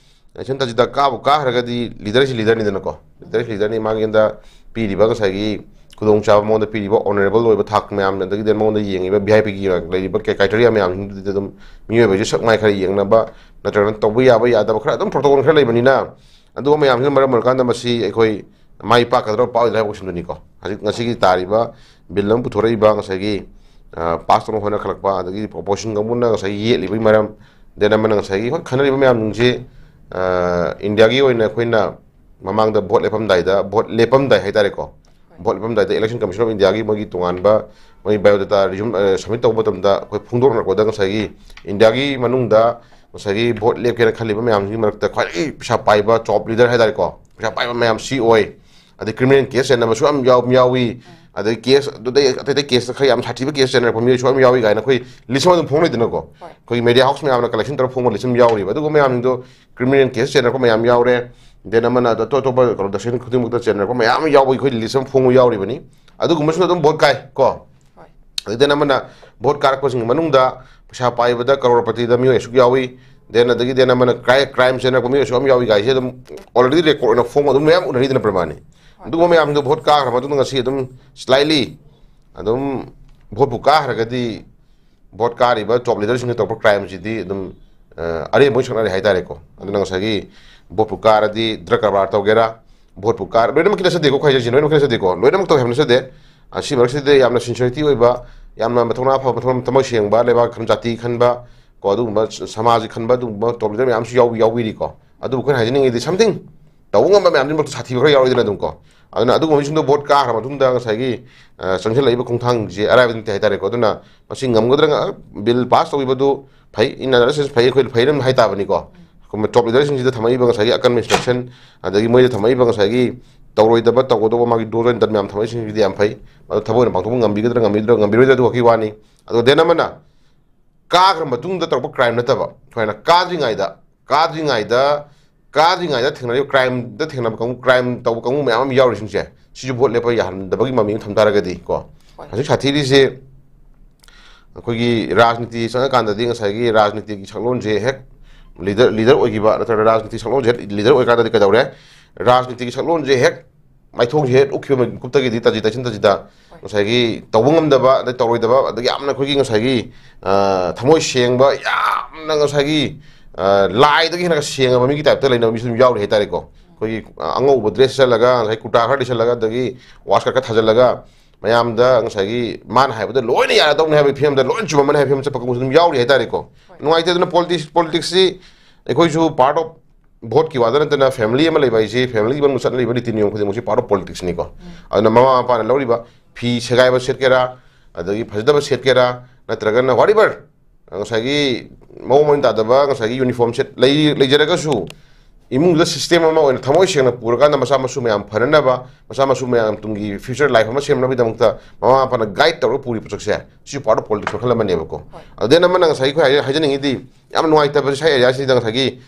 election ꯇꯥꯟꯖꯤꯗ ꯀꯥꯕꯨ ꯀꯥꯈ꯭ꯔꯒꯗꯤ ꯂꯤꯗꯔꯁꯤ ꯂꯤꯗꯔꯅꯤꯗꯅꯀꯣ, ꯂꯤꯗꯔꯁꯤ ꯂꯤꯗꯔꯅꯤ꯫ ꯃꯥꯉꯣꯟꯗ ꯄꯤꯔꯤꯕ ꯉꯁꯥꯏꯒꯤ ꯈꯨꯗꯣꯡꯆꯥꯕ, ꯃꯉꯣꯟꯗ ꯄꯤꯔꯤꯕ ꯑꯣꯅꯔꯦꯕꯜ ꯑꯣꯏꯕ ꯊꯥꯛ ꯃꯌꯥꯝ, ꯑꯗꯒꯤꯗꯤ ꯃꯉꯣꯟꯗ ꯌꯦꯡꯉꯤꯕ ꯚꯤ ꯑꯥꯏ ꯄꯤꯒꯤ ꯂꯩꯔꯤꯕ ꯀ꯭ꯔꯥꯏꯇꯦꯔꯤꯌꯥ ꯃꯌꯥꯝꯁꯤꯡꯗꯨꯗꯤ ꯑꯗꯨꯝ ꯃꯤꯑꯣꯏꯕꯒꯤ ꯁꯛ ꯃꯥꯏ ꯈꯔ ꯌꯦꯡꯅꯕ ꯅꯠꯇ꯭ꯔꯒꯅ ꯇꯧꯕ ꯌꯥꯕ ꯌꯥꯗꯕ ꯈꯔ ꯑꯗꯨꯝ ꯄ꯭ꯔꯣꯇꯣꯀꯣꯜ ꯈꯔ ꯂꯩꯕꯅꯤꯅ, ꯑꯗꯨꯒꯨꯝꯕ ꯃꯌꯥꯝꯁꯤꯅ ꯃꯔꯝ ꯑꯣꯏꯔꯀꯥꯟꯗ ꯃꯁꯤ ꯑꯩꯈꯣꯏ ꯃꯥꯏ ꯄꯥꯛꯀꯗ꯭ꯔꯥ ꯄꯥꯛꯑꯣꯏꯗ꯭ꯔꯥ ꯍꯥꯏꯕ ꯀꯣꯏꯁꯟꯗꯨꯅꯤꯀꯣ꯫ ꯍꯧꯖꯤꯛ ꯉꯁꯤꯒꯤ ꯇꯥꯔꯤꯕ ꯕꯤꯜ ꯑꯃ ꯄꯨꯊꯣꯔꯛꯏꯕ ꯉꯁꯥꯏꯒꯤ ꯄꯥꯁ ꯇꯧꯅ ꯍꯣꯠꯅꯈꯠꯂꯛꯄ, ꯑꯗꯒꯤ ꯑꯣꯄꯣꯖꯤꯁꯟ ꯀꯥꯡꯕꯨꯅ ꯉꯁꯥꯏꯒꯤ ꯌꯦꯠꯂꯤꯕꯒꯤ ꯃꯔꯝ, ꯗꯦꯟ ꯑꯃꯅ ꯉꯁꯥꯏꯒꯤ ꯍꯣꯏ ꯈꯟꯅꯔꯤꯕ ꯃꯌꯥꯝꯁꯤꯡꯁꯤ ꯏꯟꯗꯤꯌꯥꯒꯤ ꯑꯣꯏꯅ ꯑꯩꯈꯣꯏꯅ ꯃꯃꯥꯡꯗ ꯚꯣꯠ ꯂꯦꯞꯄꯝꯗꯥꯏꯗ, ꯚꯣꯠ ꯂꯦꯞꯄꯝꯗꯥꯏ ꯍꯥꯏꯇꯥꯔꯦꯀꯣ, ꯚꯣꯠ ꯂꯦꯞꯄꯝꯗꯥꯏꯗ Election Commission of Indiaꯒꯤ ꯃꯣꯏꯒꯤ ꯇꯣꯉꯥꯟꯕ ꯃꯣꯏ ꯕꯥꯏꯑꯣꯗꯥꯇꯥ ꯔꯤꯖ꯭ꯌꯨꯝ ꯁꯕꯃꯤꯠ ꯇꯧꯕ ꯃꯇꯝꯗ ꯑꯩꯈꯣꯏ ꯐꯣꯡꯗꯣꯛꯅꯔꯛꯄꯗ ꯉꯁꯥꯏꯒꯤ ꯏꯟꯗꯤꯌꯥꯒꯤ ꯃꯅꯨꯡꯗ ꯉꯁꯥꯏꯒꯤ ꯚꯣꯠ ꯂꯦꯞꯀꯦꯅ ꯈꯜꯂꯤꯕ ꯃꯌꯥꯝꯁꯤꯒꯤ ꯃꯔꯛꯇ ꯈ꯭ꯋꯥꯏꯗꯒꯤ ꯄꯩꯁꯥ ꯄꯥꯏꯕ ꯆꯣꯞ ꯂꯤꯗꯔ ꯍꯥꯏꯇꯥꯔꯦꯀꯣ, ꯄꯩꯁꯥ ꯄꯥꯏꯕ ꯃꯌꯥꯝ ꯁꯤ ꯑꯣꯏ, ꯑꯗꯩ ꯀ꯭ꯔꯤꯃꯤꯅꯦꯜ ꯀꯦꯁ ꯆꯦꯟꯅꯕꯁꯨ ꯌꯥꯝ ꯌꯥꯎ- ꯌꯥꯎꯏ꯫ ꯑꯗꯩ ꯀꯦꯁ ꯑꯗꯨꯗꯩ ꯑꯇꯩ ꯑꯇꯩ ꯀꯦꯁꯇ ꯈꯔ ꯌꯥꯝ ꯁꯥꯊꯤꯕ ꯀꯦꯁ ꯆꯦꯟꯅꯔꯛꯄ ꯃꯤꯑꯣꯏꯁꯨ ꯌꯥꯝ ꯌꯥꯎꯏ ꯀꯥꯏꯅ ꯑꯩꯈꯣꯏ ꯂꯤꯁ ꯑꯃ ꯑꯗꯨꯝ ꯐꯣꯡꯅꯩꯗꯅꯀꯣ꯫ ꯍꯣꯏ꯫ ꯑꯩꯈꯣꯏꯒꯤ ꯃꯦꯗꯤꯌꯥ ꯍꯥꯎꯁ ꯃꯌꯥꯝꯅ ꯀꯂꯦꯛꯁꯟ ꯇꯧꯔꯒ ꯐꯣꯡꯕ ꯂꯤꯁ ꯑꯃ ꯌꯥꯎꯔꯤꯕ꯫ ꯑꯗꯨꯒꯨꯝꯕ ꯃꯌꯥꯝꯗꯣ ꯀ꯭ꯔꯤꯃꯤꯅꯦꯜ ꯀꯦꯁ ꯆꯦꯟꯅꯔꯛꯄ ꯃꯌꯥꯝ ꯌꯥꯎꯔꯦ꯫ ꯗꯦꯟ ꯑꯃꯅ ꯑꯇꯣꯞ ꯑꯇꯣꯞꯄ ꯀꯩꯅꯣ ꯗꯁꯇ꯭ꯔꯤꯛ ꯈꯨꯗꯤꯡꯃꯛꯇ ꯆꯦꯟꯅꯔꯛꯄ ꯃꯌꯥꯝ ꯑꯃ ꯌꯥꯎꯕ ꯑꯩꯈꯣꯏ ꯂꯤꯁ ꯑꯃ ꯐꯣꯡꯕ ꯌꯥꯎꯔꯤꯕꯅꯤ꯫ ꯑꯗꯨꯒꯨꯝꯕꯁꯨ ꯑꯗꯨꯝ ꯚꯣꯠ ꯀꯥꯏ ꯀꯣ꯫ ꯍꯣꯏ꯫ ꯑꯗꯩ ꯗꯦꯟ ꯑꯃꯅ ꯚꯣꯠ ꯀꯥꯔꯛꯄꯁꯤꯡꯒꯤ ꯃꯅꯨꯡꯗ ꯄꯩꯁꯥ ꯄꯥꯏꯕꯗ ꯀꯔꯣꯔꯄꯇꯤꯗ ꯃꯤꯑꯣꯏ ꯑꯁꯨꯛ ꯌꯥꯎꯏ, ꯗꯦꯟ ꯑꯗꯒꯤ ꯗꯦꯟ ꯑꯃꯅ ꯀ꯭ꯔꯥꯏ ꯀ꯭ꯔꯥꯏꯝ ꯆꯦꯟꯅꯔꯛꯄ ꯃꯤꯑꯣꯏ ꯑꯁꯨꯛ ꯌꯥꯝ ꯌꯥꯎꯏ ꯀꯥꯏꯁꯦ ꯑꯗꯨꯝ ꯑꯣꯜꯔꯦꯗꯤ ꯔꯦꯀꯣꯔꯠ ꯑꯣꯏꯅ ꯐꯣꯡ ꯑꯗꯨꯝ ꯃꯌꯥꯝ ꯎꯅꯔꯤꯗꯅ ꯄ꯭ꯔꯃꯥꯅꯤ꯫ ꯑꯗꯨꯒꯨꯝꯕ ꯃꯌꯥꯝꯗꯣ ꯚꯣꯠ ꯀꯥꯈ꯭ꯔ ꯃꯇꯨꯡꯗ ꯉꯁꯤ ꯑꯗꯨꯝ ꯁ꯭ꯂꯥꯏꯠꯂꯤ ꯑꯗꯨꯝ ꯚꯣꯠꯄꯨ ꯀꯥꯈ꯭ꯔꯒꯗꯤ ꯚꯣꯠ ꯀꯥꯔꯤꯕ ꯆꯣꯞ ꯂꯤꯗꯔꯁꯤꯡꯅ ꯇꯧꯔꯛꯄ ꯀ꯭ꯔꯥꯏꯝꯁꯤꯗꯤ ꯑꯗꯨꯝ ꯑ, ꯑꯔꯦꯝꯕ ꯑꯣꯏꯅ ꯁꯛꯅꯔꯦ ꯍꯥꯏꯇꯥꯔꯦꯀꯣ꯫ ꯑꯗꯨꯅ ꯉꯁꯥꯏꯒꯤ ꯚꯣꯠꯄꯨ ꯀꯥꯔꯗꯤ ꯗ꯭ꯔꯒ ꯀꯔꯕꯥꯔ ꯇꯧꯒꯦꯔꯥ, ꯚꯣꯠꯄꯨ ꯀꯥꯔ ꯂꯣꯏꯅꯃꯛꯀꯤ ꯅꯠꯆꯗꯦꯀꯣ, ꯑꯩꯈꯣꯏ ꯍꯥꯏꯖꯔꯤꯁꯤ ꯂꯣꯏꯅꯃꯛꯀꯤ ꯅꯠꯆꯗꯦꯀꯣ, ꯂꯣꯏꯅꯃꯛ ꯇꯧꯋꯦ ꯍꯥꯏꯕ ꯅꯠꯆꯗꯦ꯫ ꯑ, ꯁꯤ ꯃꯔꯛꯁꯤꯗ ꯌꯥꯝꯅ ꯁꯤꯟꯁꯤꯌꯔꯤꯇꯤ ꯑꯣꯏꯕ, ꯌꯥꯝꯅ ꯃꯊꯧꯅꯥ ꯐꯕ, ꯃꯊꯧ ꯊꯃꯣꯏ ꯁꯦꯡꯕ, ꯂꯩꯕꯥꯛ ꯈꯟ ꯖꯥꯇꯤ ꯈꯟꯕ ꯀꯣ, ꯑꯗꯨꯒꯨꯝꯕ ꯁ- ꯁꯃꯥꯖ ꯈꯟꯕ ꯑꯗꯨꯒꯨꯝꯕ ꯆꯣꯞ ꯂꯤꯗꯔ ꯃꯌꯥꯝꯁꯨ ꯌꯥꯎ- ꯌꯥꯎꯕꯤꯔꯤꯀꯣ꯫ ꯑꯗꯨꯕꯨ ꯑꯩꯈꯣꯏꯅ ꯍꯥꯏꯖꯅꯤꯡꯉꯤꯗꯤ ꯁꯝꯊꯤꯡ ꯇꯧꯕ ꯉꯝꯕ ꯃꯌꯥꯝꯁꯤꯃꯛꯇ ꯁꯥꯊꯤꯕ ꯈꯔ ꯌꯥꯎꯔꯤꯗꯅ ꯑꯗꯨꯝ ꯀꯣ꯫ ꯑꯗꯨꯅ ꯑꯗꯨꯒꯨꯝꯕꯁꯤꯡꯗꯣ ꯚꯣꯠ ꯀꯥꯈ꯭ꯔ ꯃꯇꯨꯡꯗ ꯉꯁꯥꯏꯒꯤ ꯑ, ꯆꯪꯁꯤꯜꯂꯛꯏꯕ ꯈꯣꯡꯊꯥꯡꯁꯦ ꯑꯔꯥꯏꯕ ꯅꯠꯇꯦ ꯍꯥꯏꯇꯥꯔꯦꯀꯣ꯫ ꯑꯗꯨꯅ ꯃꯁꯤ ꯉꯝꯒꯗ꯭ꯔꯥ, ꯉ- ꯕꯤꯜ ꯄꯥꯁ ꯇꯧꯈꯤꯕꯗꯨ ꯐꯩ, in another sense ꯐꯩ, ꯑꯩꯈꯣꯏ ꯐꯩ ꯑꯗꯨꯝ ꯍꯥꯏꯇꯥꯕꯅꯤꯀꯣ꯫ ꯑꯩꯈꯣꯏ ꯆꯣꯞ ꯂꯤꯗꯔꯁꯤꯡꯁꯤꯗ ꯊꯝꯃꯛꯏꯕ ꯉꯁꯥꯏꯒꯤ ꯑꯀꯟꯕ ꯏꯟꯁꯇ꯭ꯔꯛꯁꯟ, ꯑꯗꯒꯤ ꯃꯣꯏꯗ ꯊꯝꯃꯛꯏꯕ ꯉꯁꯥꯏꯒꯤ ꯇꯧꯔꯣꯏꯗꯕ ꯇꯧꯒꯗꯧꯕ ꯃꯥꯒꯤ ꯗꯣꯁ ꯑꯣꯏꯅ ꯃꯌꯥꯝ ꯊꯝꯃꯛꯏꯁꯤꯡꯁꯤꯗꯤ ꯌꯥꯝ ꯐꯩ꯫ ꯑꯗꯣ ꯊꯕꯛ ꯑꯣꯏꯅ ꯄꯥꯡꯊꯣꯛꯄ ꯉꯝꯕꯤꯒꯗ꯭ꯔꯥ ꯉꯝꯕꯤꯒꯗ꯭ꯔꯥ ꯉꯝꯕꯤꯔꯣꯏꯗ꯭ꯔꯥ ꯑꯗꯨ ꯋꯥꯈꯤ ꯋꯥꯅꯤ꯫ ꯑꯗꯣ ꯗꯦꯟ ꯑꯃꯅ ꯀꯥꯈ꯭ꯔ ꯃꯇꯨꯡꯗ ꯇꯧꯔꯛꯄ ꯀ꯭ꯔꯥꯏꯝ ꯅꯠꯇꯕ, ꯁꯨꯃꯥꯏꯅ ꯀꯥꯗ꯭ꯔꯤꯉꯩꯗ ꯀꯥꯗ꯭ꯔꯤꯉꯩꯗ ꯀꯥꯗ꯭ꯔꯤꯉꯩꯗ ꯊꯦꯡꯅꯔꯤꯕ ꯀ꯭ꯔꯥꯏꯝꯗ ꯊꯦꯡꯅꯕ ꯀꯥꯡꯕꯨ, ꯀ꯭ꯔꯥꯏꯝ ꯇꯧꯕ ꯀꯥꯡꯕꯨ ꯃꯌꯥꯝ ꯑꯃ ꯌꯥꯎꯔꯤꯁꯤꯡꯁꯦ, ꯁꯤꯁꯨ ꯚꯣꯠ ꯂꯦꯞꯄ ꯌꯥꯍꯟꯗꯕꯒꯤ ꯃꯃꯤ ꯑꯃ ꯊꯝ ꯇꯥꯔꯒꯗꯤ ꯀꯣ꯫ ꯍꯣꯏ꯫ ꯍꯧꯖꯤꯛ ꯁꯥꯊꯤꯔꯤꯁꯦ ꯑꯩꯈꯣꯏꯒꯤ ꯔꯥꯖꯅꯤꯇꯤ ꯆꯪꯉꯀꯥꯟꯗꯗꯤ ꯉꯁꯥꯏꯒꯤ ꯔꯥꯖꯅꯤꯇꯤꯒꯤ ꯁꯛꯂꯣꯟꯁꯦ ꯍꯦꯛ ꯂꯤꯗꯔ ꯂꯤꯗꯔ ꯑꯣꯏꯈꯤꯕ ꯅꯠꯇ꯭ꯔꯒ ꯔꯥꯖꯅꯤꯇꯤ ꯁꯛꯂꯣꯟꯁꯦ ꯍꯦꯛ ꯂꯤꯗꯔ ꯑꯣꯏꯔꯀꯥꯟꯗꯗꯤ ꯀꯩꯗꯧꯔꯦ? ꯔꯥꯖꯅꯤꯇꯤꯒꯤ ꯁꯛꯂꯣꯟꯁꯦ ꯍꯦꯛ ꯃꯥꯏꯊꯣꯡꯁꯦ ꯍꯦꯛ ꯎꯠꯈꯤꯕ ꯃꯤꯀꯨꯞꯇꯒꯤꯗꯤ ꯇꯥꯖꯤ ꯇꯥꯁꯤꯟ ꯇꯥꯖꯤꯗ ꯍꯣꯏ꯫ ꯉꯁꯥꯏꯒꯤ ꯇꯧꯕ ꯉꯝꯗꯕ, ꯑꯗꯩ ꯇꯧꯔꯣꯏꯗꯕ, ꯑꯗꯒꯤ ꯌꯥꯝꯅ ꯑꯩꯈꯣꯏꯒꯤ ꯉꯁꯥꯏꯒꯤ ꯑ, ꯊꯃꯣꯏ ꯁꯦꯡꯕ, ꯌꯥꯝꯅ ꯉꯁꯥꯏꯒꯤ ꯑ, ꯂꯥꯏꯗꯒꯤ ꯍꯦꯟꯅ ꯁꯦꯡꯉꯕ ꯃꯤꯒꯤ ꯇꯥꯏꯞꯇ ꯂꯩꯅꯕ ꯃꯤꯁꯨ ꯑꯗꯨꯝ ꯌꯥꯎꯔꯤ ꯍꯥꯏꯇꯥꯔꯦꯀꯣ꯫ ꯑꯩꯈꯣꯏꯒꯤ ꯑ, ꯑꯉꯧꯕ ꯗ꯭ꯔꯦꯁ ꯁꯦꯠꯆꯜꯂꯒ, ꯉꯁꯥꯏ ꯀꯨꯔꯇꯥ ꯈꯔ ꯂꯤꯠꯁꯜꯂꯒ, ꯑꯗꯒꯤ ꯋꯥꯁ ꯀꯠ ꯈꯔ ꯊꯥꯖꯤꯜꯂꯒ ꯃꯌꯥꯝꯗ ꯉꯁꯥꯏꯒꯤ ꯃꯥꯅ ꯍꯥꯏꯕꯗ ꯂꯣꯏꯅ ꯌꯥꯔꯗꯧꯅꯤ ꯍꯥꯏꯕꯒꯤ ꯐꯤꯕꯝꯗ ꯂꯣꯏꯅ ꯆꯨꯝꯃꯝꯃꯅꯤ ꯍꯥꯏꯕ ꯐꯤꯕꯝ ꯆꯠꯄ ꯀꯥꯡꯕꯨꯁꯨ ꯑꯗꯨꯝ ꯌꯥꯎꯔꯤ ꯍꯥꯏꯇꯥꯔꯦꯀꯣ꯫ ꯍꯣꯏ꯫ ꯅꯨꯡꯉꯥꯏꯇꯦ꯫ ꯑꯗꯨꯅ ꯄꯣꯂꯤꯇꯤꯛꯁ ꯄꯣꯂꯤꯇꯤꯛꯁꯁꯤ ꯑꯩꯈꯣꯏꯁꯨ ꯄꯥꯔꯠ ꯑꯣꯐ ꯚꯣꯠꯀꯤ ꯋꯥꯗ ꯅꯠꯇꯅ ꯐꯦꯃꯤꯂꯤ ꯑꯃ ꯂꯩꯕ ꯍꯥꯏꯁꯤ, ꯐꯦꯃꯤꯂꯤꯒꯤ ꯃꯅꯨꯡꯗ ꯆꯠꯅꯔꯤꯕ ꯅꯤꯇꯤ ꯅꯤꯌꯣꯝ ꯈꯨꯗꯤꯡꯃꯛꯁꯤ ꯄꯥꯔꯠ ꯑꯣꯐ ꯄꯣꯂꯤꯇꯤꯛꯁꯅꯤꯀꯣ꯫ ꯑꯗꯨꯅ ꯃꯃꯥ ꯃꯄꯥꯅ ꯂꯧꯔꯤꯕ ꯐꯤ ꯁꯦꯒꯥꯏꯕ ꯁꯦꯠꯀꯦꯔꯥ, ꯑꯗꯒꯤ ꯐꯖꯗꯕ ꯁꯦꯠꯀꯦꯔꯥ, ꯅꯠꯇ꯭ꯔꯒꯅ ꯋꯥꯠ ꯑꯦꯚꯔ ꯉꯁꯥꯏꯒꯤ ꯃꯑꯣꯡ ꯃꯔꯤꯟ ꯇꯥꯗꯕ ꯉꯁꯥꯏꯒꯤ ꯌꯨꯅꯤꯐꯣꯔꯝ ꯁꯦꯠ ꯂꯩ-, ꯂꯩꯖꯔꯒꯁꯨ, ꯏꯃꯨꯡꯗꯨꯗ ꯁꯤꯁꯇꯦꯝ ꯑꯃ ꯑꯣꯏꯅ ꯊꯃꯣꯏ ꯁꯦꯡꯅ ꯄꯨꯔꯀꯥꯟꯗ ꯃꯆꯥ ꯃꯁꯨ ꯃꯌꯥꯝ ꯐꯅꯅꯕ, ꯃꯆꯥ ꯃꯁꯨ ꯃꯌꯥꯝ ꯇꯨꯡꯒꯤ ꯐ꯭ꯌꯨꯆꯔ ꯂꯥꯏꯐ ꯑꯃ ꯁꯦꯝꯅꯕꯒꯤꯗꯃꯛꯇ ꯃꯃꯥ ꯃꯄꯥꯅ ꯒꯥꯏꯗ ꯇꯧꯔꯒ ꯄꯨꯔꯤ ꯄꯣꯠꯁꯛꯁꯦ, ꯁꯤꯁꯨ ꯄꯥꯔꯠ ꯑꯣꯐ ꯄꯣꯂꯤꯇꯤꯛꯁ ꯃꯈꯜ ꯑꯃꯅꯦꯕꯀꯣ꯫ ꯍꯣꯏ꯫ ꯑꯗꯨꯗꯩꯅ ꯑꯃꯅ ꯉꯁꯥꯏꯒꯤ ꯑꯩꯈꯣꯏ ꯍꯥꯏ-, ꯍꯥꯏꯖꯅꯤꯡꯉꯤꯗꯤ, ꯌꯥꯝ ꯅꯨꯡꯉꯥꯏꯇꯕꯁꯦ ꯁ꯭ꯋꯥꯏ ꯑꯦꯔꯤꯌꯥꯁꯤꯗ ꯉꯁꯥꯏꯒꯤ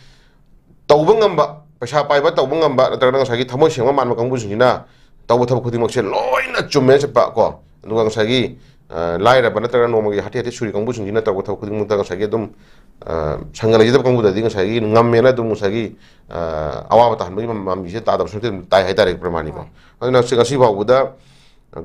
ꯇꯧꯕ ꯉꯝꯕ, ꯄꯩꯁꯥ ꯄꯥꯏꯕ ꯇꯧꯕ ꯉꯝꯕ, ꯅꯠꯇ꯭ꯔꯒꯅ ꯉꯁꯥꯏꯒꯤ ꯊꯃꯣꯏ ꯁꯦꯡꯕ ꯃꯥꯟꯕ ꯀꯥꯡꯕꯨꯁꯤꯡꯁꯤꯅ ꯇꯧꯕ ꯊꯕꯛ ꯈꯨꯗꯤꯡꯃꯛꯁꯦ ꯂꯣꯏꯅ ꯆꯨꯝꯃꯦꯅ ꯆꯠꯄ ꯀꯣ꯫ ꯑꯗꯨꯒ ꯉꯁꯥꯏꯒꯤ, ꯑ, ꯂꯥꯏꯔꯕ ꯅꯠꯇ꯭ꯔꯒ ꯅꯣꯡꯃꯒꯤ ꯍꯥꯇꯦ ꯍꯥꯇꯦ ꯁꯨꯔꯤ ꯀꯥꯡꯕꯨꯁꯤꯡꯁꯤꯅ ꯇꯧꯕ ꯊꯕꯛ ꯈꯨꯗꯤꯡꯃꯛꯇ ꯉꯁꯥꯏꯒꯤ ꯑꯗꯨꯝ, ꯑ, ꯁꯪꯒ ꯂꯩꯖꯗꯕ ꯀꯥꯡꯕꯨꯗꯗꯤ ꯉꯁꯥꯏꯒꯤ ꯉꯝꯃꯦꯅ ꯑꯗꯨꯝ ꯉꯁꯥꯏꯒꯤ, ꯑ, ꯑꯋꯥꯕ ꯇꯥꯍꯟꯕꯒꯤ ꯃꯃꯤꯁꯦ ꯇꯥꯗꯕ ꯁꯔꯨꯛꯇꯤ ꯑꯗꯨꯝ ꯇꯥꯏ ꯍꯥꯏꯇꯥꯔꯦ ꯄ꯭ꯔꯃꯥꯅꯤꯀꯣ꯫ ꯍꯣꯏ꯫ ꯑꯗꯨꯅ ꯉꯁꯤ, ꯉꯁꯤ ꯐꯥꯎꯕꯗ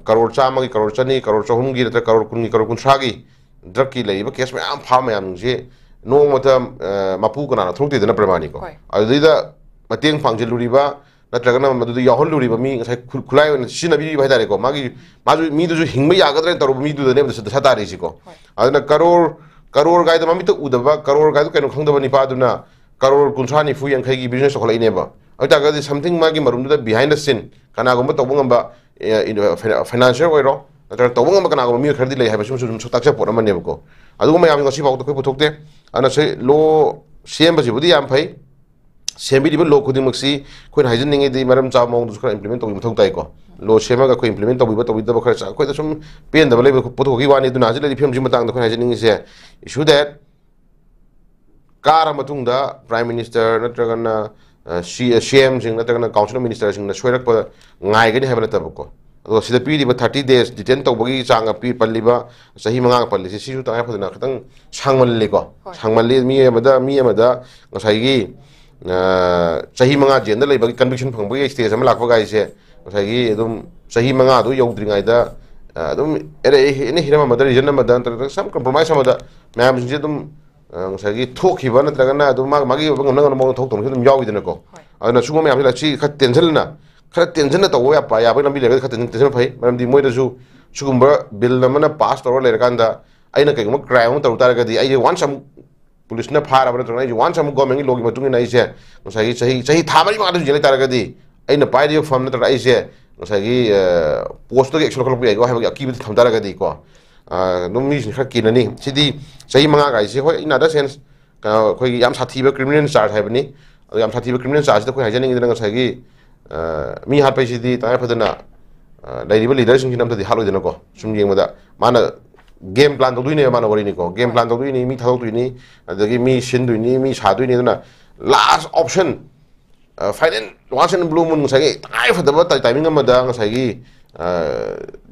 ꯀꯔꯣꯔ ꯆꯥꯝꯃꯒꯤ, ꯀꯔꯣꯔ ꯆꯅꯤ, ꯀꯔꯣꯔ ꯆꯍꯨꯝꯒꯤ, ꯅꯠꯇ꯭ꯔꯒ ꯀꯔꯣꯔ ꯀꯨꯟꯒꯤ, ꯀꯔꯣꯔ ꯀꯨꯟꯊ꯭ꯔꯥꯒꯤ ꯗ꯭ꯔꯒꯀꯤ ꯂꯩꯔꯤꯕ ꯀꯦꯁ ꯃꯌꯥꯝ ꯐꯥꯕ ꯃꯌꯥꯝꯁꯦ ꯅꯣꯡꯃꯇ, ꯑ, ꯃꯄꯨ ꯀꯅꯥꯅ ꯊꯣꯛꯇꯦꯗꯅ ꯄ꯭ꯔꯃꯥꯅꯤꯀꯣ꯫ ꯍꯣꯏ꯫ ꯑꯗꯨꯗꯩꯗ ꯃꯇꯦꯡ ꯄꯥꯡꯁꯤꯜꯂꯨꯔꯤꯕ ꯅꯠꯇ꯭ꯔꯒꯅ ꯃꯗꯨꯗ ꯌꯥꯎꯍꯜꯂꯨꯔꯤꯕ ꯃꯤ, ꯉꯁꯥꯏ ꯈꯨ-, ꯈꯨꯠꯂꯥꯏ ꯑꯣꯏꯅ ꯁꯤꯖꯤꯟꯅꯕꯤꯔꯤꯕ ꯍꯥꯏꯇꯥꯔꯦꯀꯣ, ꯃꯥꯒꯤ, ꯃꯥꯁꯨ, ꯃꯤꯗꯨꯁꯨ ꯍꯤꯡꯕ ꯌꯥꯒꯗ꯭ꯔꯅ ꯇꯧꯔꯨꯕ ꯃꯤꯗꯨꯗꯅꯦꯕ ꯗꯁꯥ, ꯗꯁꯥ ꯇꯥꯔꯤꯁꯤꯀꯣ꯫ ꯍꯣꯏ꯫ ꯑꯗꯨꯅ ꯀꯔꯣꯔ, ꯀꯔꯣꯔ ꯒꯥꯏꯗꯣ ꯃꯃꯤꯠꯇ ꯎꯗꯕ, ꯀꯔꯣꯔ ꯒꯥꯏꯗꯣ ꯀꯩꯅꯣ ꯈꯪꯗꯕ ꯅꯤꯄꯥꯗꯨꯅ ꯀꯔꯣꯔ ꯀꯨꯟꯊ꯭ꯔꯥ, ꯅꯤꯐꯨ, ꯌꯥꯡꯈꯩꯒꯤ ꯕꯤꯖꯤꯅꯦꯁ ꯆꯥꯎꯈꯠꯂꯛꯏꯅꯦꯕ꯫ ꯑꯗꯨ ꯑꯣꯏꯇꯥꯔꯒꯗꯤ something ꯃꯥꯒꯤ ꯃꯔꯨꯝꯗꯨꯗ behind the scene ꯀꯅꯥꯒꯨꯝꯕ ꯇꯧꯕ ꯉꯝꯕ, ꯑꯦ, ꯏꯟ-, ꯐꯥꯏꯅꯥ-, ꯐꯥꯏꯅꯥꯟꯁꯤꯌꯦꯜ ꯑꯣꯏꯔꯣ, ꯅꯠꯇ꯭ꯔꯒ ꯇꯧꯕ ꯉꯝꯕ ꯀꯅꯥꯒꯨꯝꯕ ꯃꯤꯑꯣꯏ ꯈꯔꯗꯤ ꯂꯩ ꯍꯥꯏꯕꯁꯤꯃꯁꯨ ꯑꯗꯨꯝ ꯁꯛ ꯇꯥꯛꯆꯕ ꯄꯣꯠ ꯑꯃꯅꯦꯕꯀꯣ꯫ ꯑꯗꯨꯒꯨꯝꯕ ꯃꯌꯥꯝꯁꯦ ꯉꯁꯤ ꯐꯥꯎꯗ ꯑꯩꯈꯣꯏ ꯄꯨꯊꯣꯛꯇꯦ꯫ ꯑꯗꯨꯅ ꯁꯤ ꯂꯣ ꯁꯦꯝꯕꯁꯤꯕꯨꯗꯤ ꯌꯥꯝ ꯐꯩ, ꯁꯦꯝꯕꯤꯔꯤꯕ ꯂꯣ ꯈꯨꯗꯤꯡꯃꯛꯁꯤ ꯑꯩꯈꯣꯏꯅ ꯍꯥꯏꯖꯅꯤꯡꯉꯤꯗꯤ ꯃꯔꯝ ꯆꯥꯕ ꯃꯑꯣꯡꯗꯁꯨ ꯈꯔ ꯏꯝꯄ꯭ꯂꯤꯃꯦꯟ ꯇꯧꯕꯤꯕ ꯃꯊꯧ ꯇꯥꯏꯀꯣ꯫ ꯂꯣ ꯁꯦꯝꯃꯒ ꯑꯩꯈꯣꯏ ꯏꯝꯄ꯭ꯂꯤꯃꯦꯟ ꯇꯧꯕꯤꯕ ꯇꯧꯕꯤꯗꯕ ꯈꯔ ꯆꯥ-, ꯑꯩꯈꯣꯏꯗ ꯁꯨꯝ ꯄꯦꯟꯗꯕ ꯂꯩꯕ ꯄꯨꯊꯣꯛꯈꯤꯕ ꯋꯥꯅꯤ꯫ ꯑꯗꯨꯅ ꯍꯧꯖꯤꯛ ꯂꯩꯔꯤꯕ ꯐꯤꯕꯝꯁꯤ ꯃꯇꯥꯡꯗ ꯑꯩꯈꯣꯏꯅ ꯍꯥꯏꯖꯅꯤꯡꯉꯤꯁꯦ, issue that ꯀꯥꯔ ꯃꯇꯨꯡꯗ ꯄ꯭ꯔꯥꯏꯝ ꯃꯤꯅꯤꯁꯇꯔ ꯅꯠꯇ꯭ꯔꯒꯅ, ꯑ, ꯁꯤ-, ꯁꯤ ꯑꯦꯝꯁꯤꯡ ꯅꯠꯇ꯭ꯔꯒꯅ ꯀꯥꯎꯟꯁꯤꯜ ꯃꯤꯅꯤꯁꯇꯔꯁꯤꯡꯅ ꯁꯣꯏꯔꯛꯄ ꯉꯥꯏꯒꯅꯤ ꯍꯥꯏꯕ ꯅꯠꯇꯕꯀꯣ꯫ ꯑꯗꯣ ꯁꯤꯗ ꯄꯤꯔꯤꯕ thirty days detain ꯇꯧꯕꯒꯤ ꯆꯥꯡ ꯄꯤ-, ꯄꯜꯂꯤꯕ ꯆꯍꯤ ꯃꯉꯥꯒ ꯄꯜꯂꯤꯁꯦ, ꯁꯤꯁꯨ ꯇꯉꯥꯏ ꯐꯗꯅ ꯈꯤꯇꯪ ꯁꯥꯡꯃꯜꯂꯤꯀꯣ꯫ ꯍꯣꯏ꯫ ꯁꯥꯡꯃꯜꯂꯤ꯫ ꯃꯤ ꯑꯃꯗ, ꯃꯤ ꯑꯃꯗ ꯉꯁꯥꯏꯒꯤ, ꯑ, ꯆꯍꯤ ꯃꯉꯥ ꯖꯦꯜꯗ ꯂꯩꯕꯒꯤ ꯀꯟꯚꯤꯛꯁꯟ ꯐꯪꯕꯒꯤ ꯁ꯭ꯇꯦꯖ ꯑꯃ ꯂꯥꯛꯄ ꯀꯥꯏꯁꯦ, ꯉꯁꯥꯏꯒꯤ ꯑꯗꯨꯝ ꯆꯍꯤ ꯃꯉꯥꯗꯨ ꯌꯧꯗ꯭ꯔꯤꯉꯩꯗ, ꯑ, ꯑꯗꯨꯝ ꯑꯦꯅꯤ, ꯑꯦꯅꯤ ꯍꯤꯔꯝ ꯑꯃꯗ, ꯔꯤꯖꯟ ꯑꯃꯗ, ꯅꯠꯇ꯭ꯔꯒ ꯁꯝ ꯀꯝꯄ꯭ꯔꯣꯃꯥꯏꯁ ꯑꯃꯗ ꯃꯌꯥꯝꯁꯤꯡꯁꯦ ꯑꯗꯨꯝ, ꯑ, ꯉꯁꯥꯏꯒꯤ ꯊꯣꯛꯈꯤꯕ ꯅꯠꯇ꯭ꯔꯒꯅ ꯑꯗꯨꯝ ꯃꯥ-, ꯃꯥꯒꯤ ꯑꯣꯏꯕ ꯉꯝꯅ ꯉꯝꯅ ꯃꯑꯣꯡꯗ ꯊꯣꯛꯇꯧꯅꯁꯨ ꯑꯗꯨꯝ ꯌꯥꯎꯏꯗꯅꯀꯣ꯫ ꯍꯣꯏ꯫ ꯑꯗꯨꯅ ꯁꯤꯒꯨꯝꯕ ꯃꯌꯥꯝꯁꯦ ꯁꯤ ꯈꯔ ꯇꯦꯟꯁꯤꯜꯂꯅ, ꯈꯔ ꯇꯦꯟꯁꯤꯟꯅ ꯇꯧꯕ ꯌꯥꯕ, ꯌꯥꯕꯒꯤ ꯂꯝꯕꯤ ꯂꯩꯔꯒꯗꯤ ꯈꯔ ꯇꯦꯟꯁꯤꯟ, ꯇꯦꯟꯁꯤꯟꯕ ꯐꯩ꯫ ꯃꯔꯝꯗꯤ ꯃꯣꯏꯗꯁꯨ ꯁꯤꯒꯨꯝꯕ ꯕꯤꯜ ꯑꯃꯅ ꯄꯥꯁ ꯇꯧꯔ ꯂꯩꯔꯀꯥꯟꯗ ꯑꯩꯅ ꯀꯩꯒꯨꯝꯕ ꯀ꯭ꯔꯥꯏꯝ ꯑꯃ ꯇꯧ ꯇꯥꯔꯒꯗꯤ, ꯑꯩꯁꯦ ꯋꯥꯟꯁ ꯑꯃꯨꯛ ꯄꯨꯂꯤꯁꯅ ꯐꯥꯔꯕ ꯅꯠꯇ꯭ꯔꯒꯅ ꯑꯩꯁꯦ ꯋꯥꯟꯁ ꯑꯃꯨꯛ ꯒꯣꯔꯃꯦꯟꯒꯤ ꯂꯣꯒꯤ ꯃꯇꯨꯡ ꯏꯟꯅ ꯑꯩꯁꯦ ꯉꯁꯥꯏꯒꯤ ꯆꯍꯤ, ꯆꯍꯤ ꯊꯥ ꯃꯔꯤ ꯃꯉꯥꯗꯁꯨ ꯖꯦꯜ ꯂꯩ ꯇꯥꯔꯒꯗꯤ, ꯑꯩꯅ ꯄꯥꯏꯔꯤꯕ ꯐꯝ ꯅꯠꯇ꯭ꯔꯒ ꯑꯩꯁꯦ ꯉꯁꯥꯏꯒꯤ, ꯑ, ꯄꯣꯁꯇꯨꯒꯤ ꯑꯦꯛꯁꯟ ꯂꯧꯈꯠꯂꯛꯄ ꯌꯥꯏꯀꯣ ꯍꯥꯏꯕꯒꯤ ꯑꯀꯤꯕꯗ ꯊꯝ ꯇꯥꯔꯒꯗꯤꯀꯣ, ꯑꯗꯨꯝ ꯃꯤꯁꯤꯡ ꯈꯔ ꯀꯤꯅꯅꯤ꯫ ꯁꯤꯗꯤ ꯆꯍꯤ ꯃꯉꯥ ꯀꯥꯏꯁꯦ, ꯍꯣꯏ, in other sense, ꯑꯩꯈꯣꯏꯒꯤ ꯌꯥꯝ ꯁꯥꯊꯤꯕ criminal charge ꯍꯥꯏꯕꯅꯤ꯫ ꯑꯗꯣ ꯌꯥꯝ ꯁꯥꯊꯤꯕ criminal chargeꯁꯤꯗ ꯑꯩꯈꯣꯏ ꯍꯥꯏꯖꯅꯤꯡꯉꯤꯗꯅ ꯉꯁꯥꯏꯒꯤ ꯃꯤ ꯍꯥꯠꯄꯩꯁꯤꯗꯤ ꯇꯉꯥꯏ ꯐꯗꯅ ꯂꯩꯔꯤꯕ leaderꯁꯤꯡꯁꯤꯅ ꯑꯝꯇꯗꯤ ꯍꯥꯠꯂꯣꯏꯗꯅꯀꯣ꯫ ꯁꯨꯝ ꯌꯦꯡꯕꯗ ꯃꯥꯅ game plan ꯇꯧꯗꯣꯏꯅꯦꯕ, ꯃꯥꯅ ꯋꯥꯔꯤꯅꯤꯀꯣ꯫ Game plan ꯇꯧꯗꯣꯏꯅꯤ, ꯃꯤ ꯊꯥꯗꯣꯛꯇꯣꯏꯅꯤ, ꯑꯗꯒꯤ ꯃꯤ ꯁꯤꯟꯗꯣꯏꯅꯤ, ꯃꯤ ꯁꯥꯗꯣꯏꯅꯤ꯫ ꯑꯗꯨꯅ last option, final, once in a blue moon, ꯉꯁꯥꯏꯒꯤ ꯇꯉꯥꯏ ꯐꯗꯕ timing ꯑꯃꯗ ꯉꯁꯥꯏꯒꯤ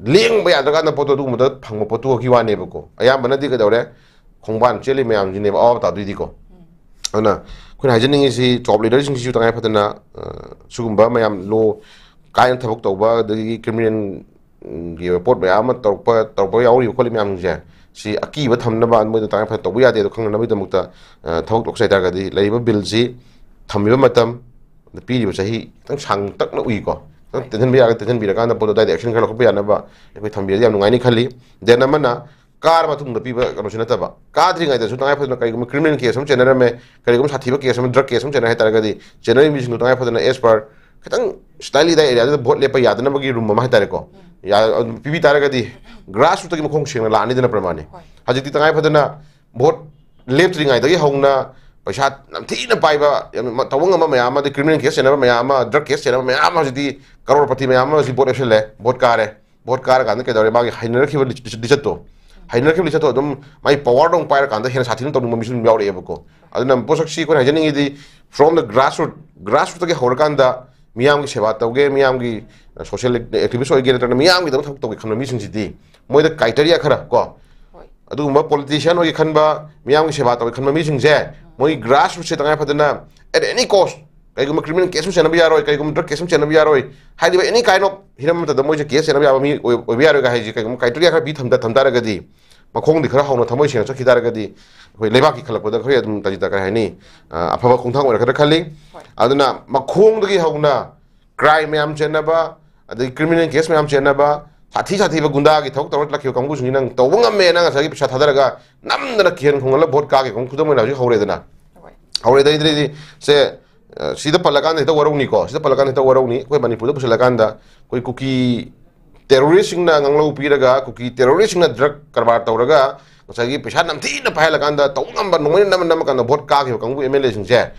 ꯂꯦꯡꯕ ꯌꯥꯗ꯭ꯔꯀꯥꯟꯗ ꯄꯣꯠꯇꯣ, ꯑꯗꯨꯒꯨꯝꯕꯗ ꯐꯪꯕ ꯄꯣꯠꯇꯨꯒꯤ ꯋꯥꯅꯦꯕꯀꯣ꯫ ꯑꯌꯥꯝꯕꯅꯗꯤ ꯀꯩꯗꯧꯔꯦ, ꯈꯣꯡꯕꯥꯟ ꯆꯦꯜꯂꯤ ꯃꯌꯥꯝꯁꯤꯅꯦꯕ ꯑꯋꯥꯕ ꯇꯥꯗꯣꯏꯗꯤꯀꯣ꯫ ꯑꯗꯨꯅ ꯑꯩꯈꯣꯏꯅ ꯍꯥꯏꯖꯅꯤꯡꯉꯤꯁꯤ, top leaderꯁꯤꯡꯁꯤꯁꯨ ꯇꯉꯥꯏ ꯐꯗꯅ ꯁꯤꯒꯨꯝꯕ ꯃꯌꯥꯝ law ꯀꯥꯏꯅ ꯊꯕꯛ ꯇꯧꯕ, ꯑꯗꯒꯤ criminalꯒꯤ ꯑꯣꯏꯕ ꯄꯣꯠ ꯃꯌꯥꯝ ꯑꯃ ꯇꯧꯔꯛꯄ ꯇꯧꯔꯛꯄ ꯌꯥꯎꯔꯤꯕ ꯈꯣꯠꯂꯤ ꯃꯌꯥꯝꯁꯤꯡꯁꯦ, ꯁꯤ ꯑꯀꯤꯕ ꯊꯝꯅꯕ, ꯃꯣꯏꯗ ꯇꯉꯥꯏ ꯐꯗꯅ ꯇꯧꯕ ꯌꯥꯗꯦ ꯑꯗꯣ ꯈꯪꯅꯅꯕꯒꯤꯗꯃꯛꯇ ꯊꯕꯛ ꯇꯧꯁꯦ ꯍꯥꯏꯇꯥꯔꯒꯗꯤ ꯂꯩꯔꯤꯕ billꯁꯤ ꯊꯝꯃꯤꯕ ꯃꯇꯝ, ꯄꯤꯔꯤꯕ ꯆꯍꯤ ꯈꯤꯇꯪ ꯁꯥꯡꯇꯛꯅ ꯎꯏꯀꯣ꯫ ꯈꯤꯇꯪ ꯇꯦꯟꯍꯟꯕ ꯌꯥꯔꯒ ꯇꯦꯟꯍꯟꯕꯤꯔꯀꯥꯟꯗ ꯄꯣꯠꯇꯣ ꯑꯗꯨꯋꯥꯏꯗ action ꯈꯔ ꯂꯧꯈꯠꯄ ꯌꯥꯅꯕ ꯑꯩꯈꯣꯏ ꯊꯝꯕꯤꯔꯗꯤ ꯌꯥꯝ ꯅꯨꯡꯉꯥꯏꯅꯤ ꯈꯜꯂꯤ꯫ Then ꯑꯃꯅ ꯀꯥꯔ ꯃꯇꯨꯡꯗ ꯄꯤꯕ ꯀꯩꯅꯣꯁꯤ ꯅꯠꯇꯕ, ꯀꯥꯗ꯭ꯔꯤꯉꯩꯗꯁꯨ ꯇꯉꯥꯏ ꯐꯗꯅ ꯀꯔꯤꯒꯨꯝꯕ criminal case ꯑꯃ ꯆꯦꯟꯅꯔꯝꯃꯦ, ꯀꯔꯤꯒꯨꯝꯕ ꯁꯥꯊꯤꯕ case ꯑꯃ, drug case ꯑꯃ ꯆꯦꯟꯅꯔꯦ ꯍꯥꯏꯇꯥꯔꯒꯗꯤ, ꯆꯦꯟꯅꯔꯤꯕ ꯃꯤꯁꯤꯡꯗꯣ ꯇꯉꯥꯏ ꯐꯗꯅ as per ꯈꯤꯇꯪ slightly ꯑꯗꯥꯏ areaꯗꯨꯗ vote ꯂꯦꯞꯄ ꯌꯥꯗꯅꯕꯒꯤ room ꯑꯃ ꯍꯥꯏꯇꯥꯔꯦꯀꯣ, ꯄꯤꯕꯤ ꯇꯥꯔꯒꯗꯤ grassrootꯇꯒꯤ ꯃꯈꯣꯡ ꯁꯦꯡꯅ ꯂꯥꯛꯑꯅꯤꯗꯅ ꯄ꯭ꯔꯃꯥꯅꯤ꯫ ꯍꯧꯖꯤꯛꯇꯤ ꯇꯉꯥꯏ ꯐꯗꯅ vote ꯂꯦꯞꯇ꯭ꯔꯤꯉꯩꯗꯒꯤ ꯍꯧꯅ ꯄꯩꯁꯥ ꯌꯥꯝ ꯊꯤꯅ ꯄꯥꯏꯕ, ꯌꯥꯝ ꯇꯧꯕ ꯉꯝꯕ ꯃꯌꯥꯝ ꯑꯃ, ꯑꯗꯩ criminal case ꯆꯦꯟꯅꯕ ꯃꯌꯥꯝ ꯑꯃ, drug case ꯆꯦꯟꯅꯕ ꯃꯌꯥꯝ ꯑꯃ ꯍꯧꯖꯤꯛꯇꯤ crorepati ꯃꯌꯥꯝ ꯑꯃ ꯍꯧꯖꯤꯛ vote ꯂꯦꯞꯁꯜꯂꯦ, vote ꯀꯥꯔꯦ꯫ Vote ꯀꯥꯔꯀꯥꯟꯗ ꯀꯩꯗꯧꯔꯦ? ꯃꯥꯒꯤ ꯍꯩꯅꯔꯛꯈꯤꯕ ꯂꯤꯆ-, ꯂꯤꯆꯠꯇꯣ, ꯍꯩꯅꯔꯛꯈꯤꯕ ꯂꯤꯆꯠꯇꯣ ꯑꯗꯨꯝ ꯃꯥꯒꯤ powerꯗꯣ ꯑꯃꯨꯛ ꯄꯥꯏꯔꯀꯥꯟꯗ ꯍꯦꯟꯅ ꯁꯥꯊꯤꯅ ꯇꯧꯅꯤꯡꯕ ꯃꯤꯁꯨ ꯑꯗꯨꯝ ꯌꯥꯎꯔꯛꯑꯦꯕꯀꯣ꯫ ꯑꯗꯨꯅ ꯄꯣꯠꯁꯛꯁꯤ ꯑꯩꯈꯣꯏꯅ ꯍꯥꯏꯖꯅꯤꯡꯉꯤꯗꯤ, from the grassroot, grassrootꯇꯒꯤ ꯍꯧꯔꯀꯥꯟꯗ ꯃꯤꯌꯥꯝꯒꯤ ꯁꯦꯕꯥ ꯇꯧꯒꯦ, ꯃꯤꯌꯥꯝꯒꯤ social activist ꯑꯣꯏꯒꯦ, ꯅꯠꯇ꯭ꯔꯒꯅ ꯃꯤꯌꯥꯝꯒꯤꯗꯃꯛ ꯊꯕꯛ ꯇꯧꯒꯦ ꯈꯟꯕ ꯃꯤꯁꯤꯡꯁꯤꯗꯤ, ꯃꯣꯏꯗ criteria ꯈꯔ ꯀꯣ, ꯑꯗꯨꯒꯨꯝꯕ politician ꯑꯣꯏꯒꯦ ꯈꯟꯕ, ꯃꯤꯌꯥꯝꯒꯤ ꯁꯦꯕꯥ ꯇꯧꯒꯦ ꯈꯟꯕ ꯃꯤꯁꯤꯡꯁꯦ, ꯃꯣꯏ grassrootꯁꯦ ꯇꯉꯥꯏ ꯐꯗꯅ at any cost, ꯀꯩꯒꯨꯝꯕ criminal case ꯑꯃ ꯆꯦꯟꯅꯕ ꯌꯥꯔꯣꯏ, ꯀꯩꯒꯨꯝꯕ drug case ꯑꯃ ꯆꯦꯟꯅꯕ ꯌꯥꯔꯣꯏ, ꯍꯥꯏꯔꯤꯕ any kind of ꯍꯤꯔꯝ ꯑꯃꯠꯇꯗ ꯃꯣꯏꯁꯦ case ꯆꯦꯟꯅꯕ ꯌꯥꯕ ꯃꯤ ꯑꯣꯏ-, ꯑꯣꯏꯕ ꯌꯥꯔꯣꯏꯒ ꯍꯥꯏꯁꯦ ꯀꯩꯒꯨꯝꯕ criteria ꯈꯔ ꯄꯤ ꯊꯝ-, ꯊꯝ ꯇꯥꯔꯒꯗꯤ, ꯃꯈꯣꯡꯗꯤ ꯈꯔ ꯍꯧꯅ ꯊꯃꯣꯏ ꯁꯦꯡꯅ ꯆꯠꯈꯤ ꯇꯥꯔꯒꯗꯤ, ꯑꯩꯈꯣꯏ ꯂꯩꯕꯥꯛꯀꯤ ꯈꯜꯂꯛꯄꯗ ꯑꯩꯈꯣꯏ ꯑꯗꯨꯝ ꯇꯥꯖꯤꯇ ꯀꯔꯤ ꯍꯥꯏꯅꯤ, ꯑ, ꯑꯐꯕ ꯈꯣꯡꯊꯥꯡ ꯑꯣꯏꯔꯛꯀꯗ꯭ꯔꯥ ꯈꯜꯂꯤ꯫ ꯑꯗꯨꯅ ꯃꯈꯣꯡꯗꯒꯤ ꯍꯧꯅ crime ꯃꯌꯥꯝ ꯆꯦꯟꯅꯕ, ꯑꯗꯒꯤ criminal case ꯃꯌꯥꯝ ꯆꯦꯟꯅꯕ, ꯁꯥꯊꯤ ꯁꯥꯊꯤꯕ ꯒꯨꯟꯗꯥꯒꯤ ꯊꯕꯛ ꯇꯧꯔ ꯂꯥꯛꯈꯤꯕ ꯀꯥꯡꯕꯨꯁꯤꯡꯁꯤ ꯅꯪ ꯇꯧꯕ ꯉꯝꯃꯦ, ꯅꯪ ꯉꯁꯥꯏꯒꯤ ꯄꯩꯁꯥ ꯊꯥꯗꯔꯒ ꯅꯝꯗꯅ ꯀꯤꯍꯟ ꯈꯣꯡꯍꯜꯂ vote ꯀꯥꯒꯦ ꯀꯥꯡꯕꯨ ꯈꯨꯗꯝ ꯑꯣꯏꯅ ꯍꯧꯖꯤꯛ ꯍꯧꯔꯦꯗꯅ꯫ ꯍꯧꯔꯦꯗꯩꯗꯤ ꯁꯦ, ꯑ, ꯁꯤꯗ ꯄꯜꯂꯀꯥꯟꯗ ꯍꯦꯛꯇ ꯋꯥꯔꯧꯅꯤꯀꯣ, ꯁꯤꯗ ꯄꯜꯂꯀꯥꯟꯗ ꯍꯦꯛꯇ ꯋꯥꯔꯧꯅꯤ꯫ ꯑꯩꯈꯣꯏ ꯃꯅꯤꯄꯨꯔꯗ ꯄꯨꯁꯤꯜꯂꯀꯥꯟꯗ ꯑꯩꯈꯣꯏ ꯀꯨꯀꯤ ꯇꯦꯔꯣꯔꯤꯁꯁꯤꯡꯅ ꯉꯥꯡꯂꯧ ꯄꯤꯔꯒ, ꯀꯨꯀꯤ ꯇꯦꯔꯣꯔꯤꯁꯁꯤꯡꯅ ꯗ꯭ꯔꯒ ꯀꯔꯕꯥꯔ ꯇꯧꯔꯒ, ꯉꯁꯥꯏꯒꯤ ꯄꯩꯁꯥ ꯅꯝꯊꯤꯅ ꯄꯥꯏꯍꯜꯂꯀꯥꯟꯗ, ꯇꯧꯕ ꯉꯝꯕ ꯅꯣꯡꯃꯩꯅ ꯅꯝꯃ ꯅꯝꯃꯀꯥꯟꯗ ꯚꯣꯠ ꯀꯥꯈꯤꯕ ꯀꯥꯡꯕꯨ ꯑꯦꯝ ꯑꯦꯜ ꯑꯦꯁꯤꯡꯁꯦ,